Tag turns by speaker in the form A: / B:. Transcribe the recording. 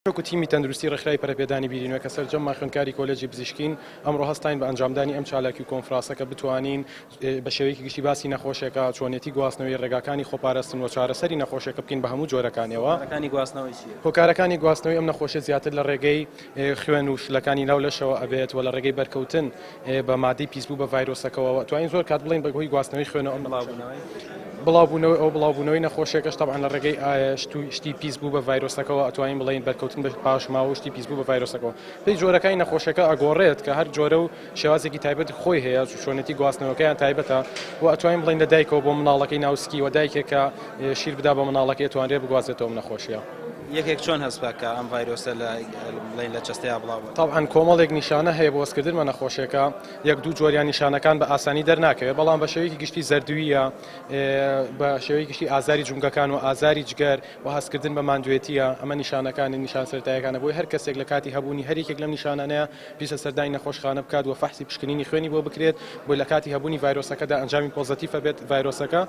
A: وەکو تیمی تەندروستی ڕێکخراوی پەرەپێدانی بیری نوێ کە سەرجەممان خوێندکاری کۆلێجی پزیشکین، ئەمڕۆ هەستاین بە ئەنجامدانی ئەم چالاکی و کۆنفراسە کە بتوانین بە شێوەیەکی گشتی باسی نەخۆشێکە، چۆنێتی گواستنەوەی، ڕێگاکانی خۆپارستن و چارەسەری نەخۆشێکە بکەین بە هەموو جۆرەکانیەوە.
B: هۆکارەکانی گواستنەوەی چییە؟
A: هۆکارەکانی گواستنەوەی ئەم نەخۆشیە زیاتر لە ڕێگەی خوێن و شلەکانی ناو لەشەوە ئەبێت و لە ڕێگەی بەرکەوتن بە مادەی پیسبوو بە ڤایرۆسەکەوە و ئەتوانین زۆر کات بڵێین بە هۆی گواستنەوەی خوێنەوە ئەم
B: بڵاوبوونەوەی
A: بڵاوبوونەوەی ئەو بڵاوبوونەوەی نەخۆشیەکەش تەبعەن لە ڕێگەی شت و شتی پیسبوو بە ڤایرۆسەکەوە ئەتوانین بڵێین بەرکەوتن بە پاشماوە و شتی پیسبوو بە ڤایرۆسەکەوە پێی جۆرەکانی نەخۆشیەکە ئەگۆڕێت کە هەر جۆرە و شێوازێکی تایبەت خۆی هەیە چۆنێتی گواستنەوەکەیان تایبەتە و ئەتوانین بڵێین لە دایکەوە بۆ مناڵەکەی ناوسکی و دایکێک کە شیر بدا بە مناڵەکەی ئەتوانرێت بگوازێتەوە ئەم نەخۆشیە.
B: یەکێک چۆن هەست بکات کە ئەم ڤایرۆسە لە بڵێین لە جەستەیا بڵاو بۆتەوە؟
A: تەبعەن کۆمەڵێک نیشانە هەیە بۆ هەستکردن بە نەخۆشیەکە، یەک دوو جۆریان نیشانەکان بە ئاسانی دەرناکەوێت، بەڵام بە شێوەیەکی گشتی زەردوویە، بە شێوەی گشتی ئازاری جومگەکان و ئازاری جگەر و هەستکردن بە ماندوێتیە، ئەمە نیشانەکانی نیشان سەرەتاییەکانە، بۆیە هەر کەسێک لە کاتی هەبوونی هەر یەکێک لەم نیشانانەیە پێویستە سەردانی نەخۆشخانە بکات و فەحسی پشکنینی خوێنی بۆ بکرێت بۆ لە کاتی هەبوونی ڤایرۆسەکەدا ئەنجامی پۆزەتیفە بێت ڤایرۆسەکە.